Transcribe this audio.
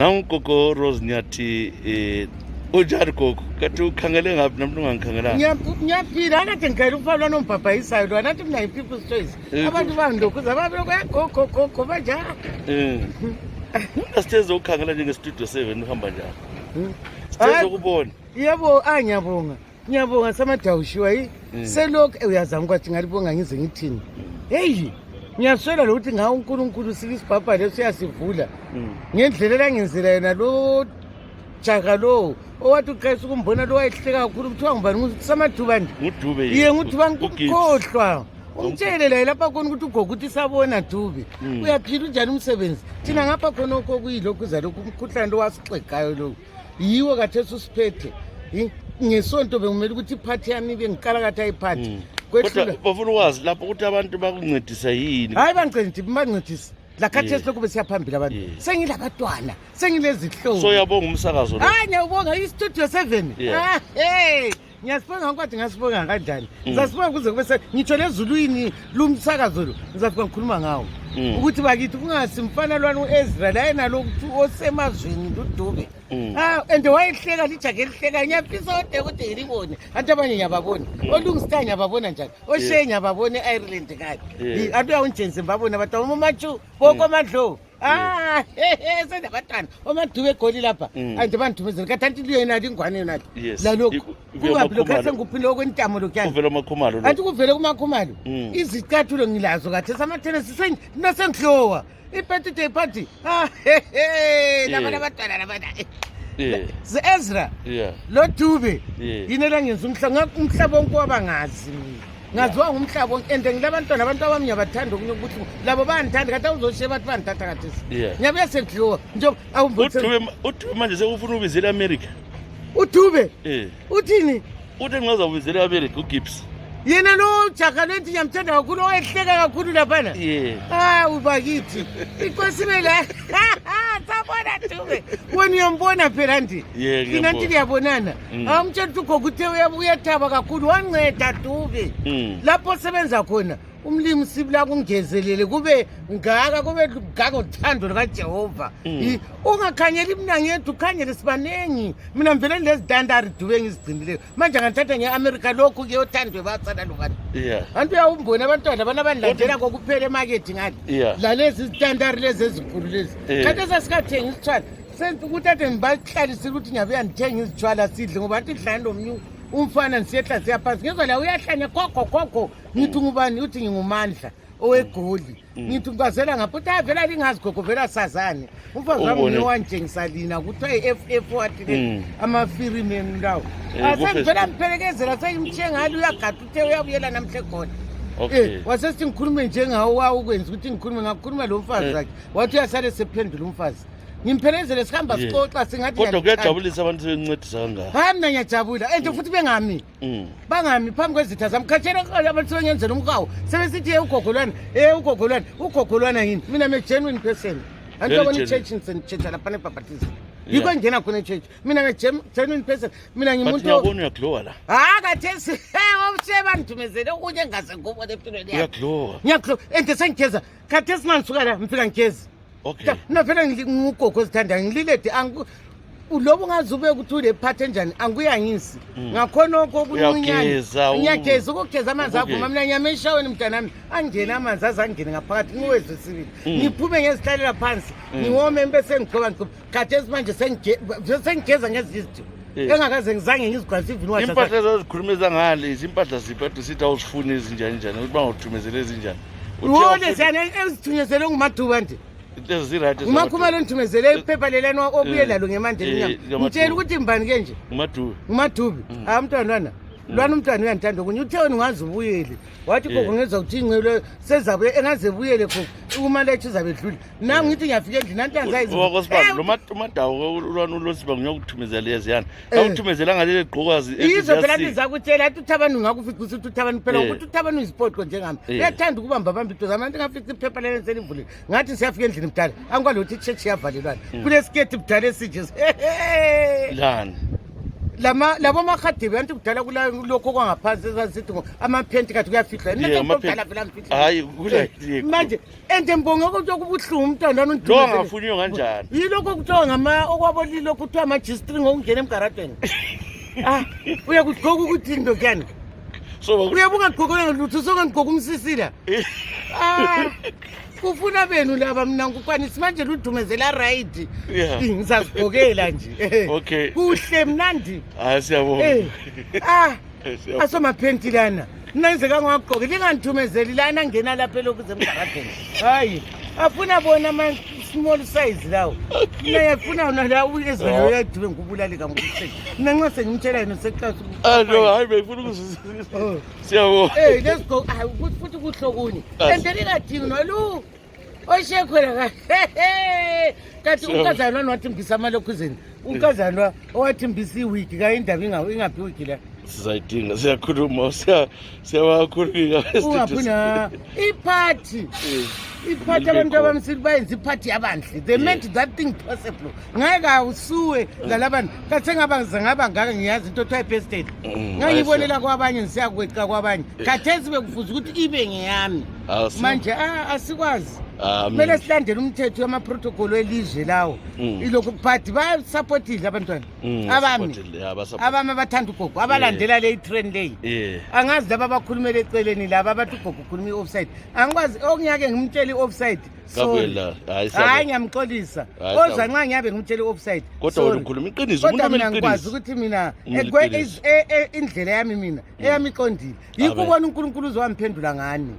Nangogo Rose Nyati ujari gogo kati ukhangele ngaphi namuntu ungangikhangelanga ngiyaphila anathi ngicela ukufalwa nombhabhayisayo lo anathi mina yi-people's choice abantu bangilokhuza babelokuyagogogogo banjani asithe ukhangela njenge-studio 7 uhamba njani sithe ukubona yebo ngiyabonga samadawushiwa yi selokhu uyazama kwathi ngalibonga ngize ngithini heyi ngiyaswela lokuthi ngawo uNkulunkulu sike isibhabha leso uyasivula ngendlela elangenzela yena lo jaka lo owathi uqesa ukumbona lo wayehleka kakhulu kuthiwa ngubani samadubani ngudube iye ngudubani kukhohlwa umtshele la lapha khona ukuthi ugogo uthi sabona Dube uyaphila unjani umsebenzi thina ngapha khona okuyilokhu zalokhu umkhuhlane lo wasixegayo lo yiwo kathesi usiphethe ngesonto bengumele ukuthi iphathi yami bengiqala kathi ayiphathi kodwa bafuna ukwazi lapho ukuthi abantu bakuncedisa yini hayi bangincedisa la khathesi lokhu besiyaphambili abantu sengilabantwana sengilezihlobo so yabonga umsakazo lo hayi ngiyabonga i-studio 7 hey ngiyasibonga kwathi ngasibonga kanjani ngizasibonga kuze kube ngitsho lezulwini lumsakazo lo ngizafika ngikhuluma ngawo ukuthi bakithi kungasimfana lwana uEzra la yena lokuthi osemazweni uDube and wayehleka lijake lihleka ngiyafisa ukuthi ngilibone antu abanye ngiyababona olungisita ngiyababona njani oshe ngiyababona eIreland kade antu yawunjense mbabona abantu uMachu bokomadlo senabantwana omaDube egoli lapha ande banthumezela kathi anti liyena lingwane yona lalokhu kungabi lokho senguphile okwentamo lokyana uvela uMakhumalo anti kuvele kuMakhumalo izicathulo ngilazo kathi samathenesi sengihlowa i-birthday party labantwana labana Ezra lo Dube yini elangenza umhlaba wonke wabangazi ngaziwa ngumhlaba wonke and ngilabantwana abantu abami ngiyabathanda okunye ukuthi labo bayandithanda kathi awuzoshiye bathi bandithatha kathesi ngiyabuya sengihlowa njengoba uDube manje sekufuna ubizela eAmerica uDube uthini uthi ngazawubizela eAmerica uGibbs yena lo jaka lenti ngiyamthanda kakhulu oyehleka kakhulu laphana ubakithi inkosi la sabona Dube wena uyambona phela ndi thina nti liyabonana awumtshela ukuthi ugogo uthe uyathaba kakhulu wanceda Dube lapho osebenza khona umlimi sibila kungezelele kube ngaka uthando likaJehova ungakhanyeli mina ngedwa ukhanyele sibanengi mina mvele lezidandari Dube ngizigcinileyo manje nganthatha nge-America lokhu ke othandwe batsana lokani antu uyawumbona abantwana bana bandilandela kokuphela emakethe ngale lalezi zidandari lezi ezikhulu lezi kanti esasikathenga isitshwala ukuthi ade ngibahlalisile ukuthi ngiyabuya ndithenga izitshwala sidle ngoba anti idlani lomnyu umfana nisiyehla siyaphansi ngizwa la uyahlanya gogo ngithi ngubani uthi ngingumandla owegoli ngithi ngibazela ngapha uthi avela lingazi gogo vela sazane umfazi wami niwantshengisa lina kuthiwa i-FF wathi ama-Freemen lawo asengivela mphelekezela sengimtshengali uyagada uthe uyabuyela namhle khona wasesithi ngikhulume njengawo wawukwenza ukuthi ngikhulume ngakhuluma lo mfazi wakhe wathi uyasale sephendula umfazi ngimphelezele sihamba sixoxa singathi kodwa kuyajabulisa abantu sebencedisa kangaka hayi mina ngiyajabula and futhi bengami phambi kwezitha zami khathela abantu sebengenzela umhawu sebesithi ugogolwana yini mina me-genuine person antibona i-church ngisenditshentsha laphana ebhabhatism yikho engena khona e-church mina nge-genuine person mina ngimuntu ngiyabona uyaglowa la kathesi obusebandithumezele okunye engasekubona empilweni uyaglowa and sengigeza khathesi mangisuka la ngifika ngigezi no phela ngugogo ozithandayo ngililede lobo ungazube ukuthi ulephathi enjani angiyangisi ngakhona okuncinyane ngiyageza ukugeza amanzi avuma mina nyama eshaweni mntanami angene amanzi azangene ngaphakathi ngiwezwe sibili ngiphume ngezihlalela phansi ngiwome bese ngigcoba khathesi manje sengigeza ngezizitho engakaze ngizange ngizigcwalisa even impahla zazikhulumeza ngale impahla ziphathe sithi awuzifuni ezinjani ukuthi bangathumezele ezinjani wona siyana ezithunyezele ngumaduba nje uMakhumalo nithumezele iphepha lelani obuye lalo ngemandeni ngitshela ukuthi mbani ke nje ngumaDube umntwana lwana umntwana uyandithanda kunye uthe wena ungaze ubuyele wathi gogo ngeza ukuthi ingcelo sezabuye engaze buyele gogo umalethe uzabe edlule nangu ngithi ngiyafika endlini lo madawu lwana uLosiba ngiyokuthumezela leziyana awuthumezela ngalele gqokazi yizo phela ndizakutshela athi uThabani ungakufica ukuthi uThabani phela ukuthi uThabani uyisipotho njengami uyathanda ukubamba into zami anti ngafica iphepha lelo selivulile ngathi siyafika endlini mdala angikwalokuthi ichurch yavalelwana kunesiketi mdala esije lani labo makhadibe anti kudala kulokho kwangaphansi esasithi amaphenti kathi kuyafihla kudala phela mfihla hayi kule manje ende mbonge ukuthi okubuhlungu umntwana lo angafunyiwe kanjani yilokho kuthiwa okwabolilo kuthiwa ama-G-string okungena emgaradweni uyakugqoka ukuthi into kuyani uyabe ungagqokanga lutho songagqoka umsisila kufuna benu laba mina ngikwanisi manje ludumezela rayidi ngizazigqokela nje okay kuhle mnandi siyabonga asomaphenti lana nayenzeka ngwagqoke lingandithumezeli lana ngena lapha elokuze emgaradeni hayi afuna bona ama-small size lawo mina yafuna nala ezivela uyadibe ngikubulale kamuhle mina nxa sengimtshela yena seklasi hayi bengifuna ukuzwisisa siyabonga let's go futhi kuhlokunye ende lingadingi nolu oshekhwela kathi unkazalwa wathi mbisa amalokhuzeni unkazalwa owathi mbisa iwiki kayindaba ingaphi iwiki la sizayidinga siyakhuluma siyawakhulumika ungafuna iphathi abantu abamsili bayenza iphathi yabanhle they made that thing possible ngeke awusuwe ngalabantu kathi ngaba ngaka ngiyazi into othiwa i-birthday ngangiyibonela kwabanye ngisiyakweqa kwabanye khathesi bekufuza ukuthi ibe ngeyami manje asikwazi kumele silandele umthetho wamaprotocol welizwe lawo ilokhu but bayasupportile abantwana abami abathanda ugogo abalandela le trend leyi angazi laba abakhulumela eceleni laba abathi ugogo ukhuluma i-offside angikwazi okunyake ngimtshela i-offside hayi ngiyamxolisa oza nxa ngiyabe ngimtshela i-offside kodwa ukhuluma iqiniso kodwa mina ngikwazi ukuthi mina indlela yami mina eyami iqondile yikho ubona uNkulunkulu uzowamphendula ngani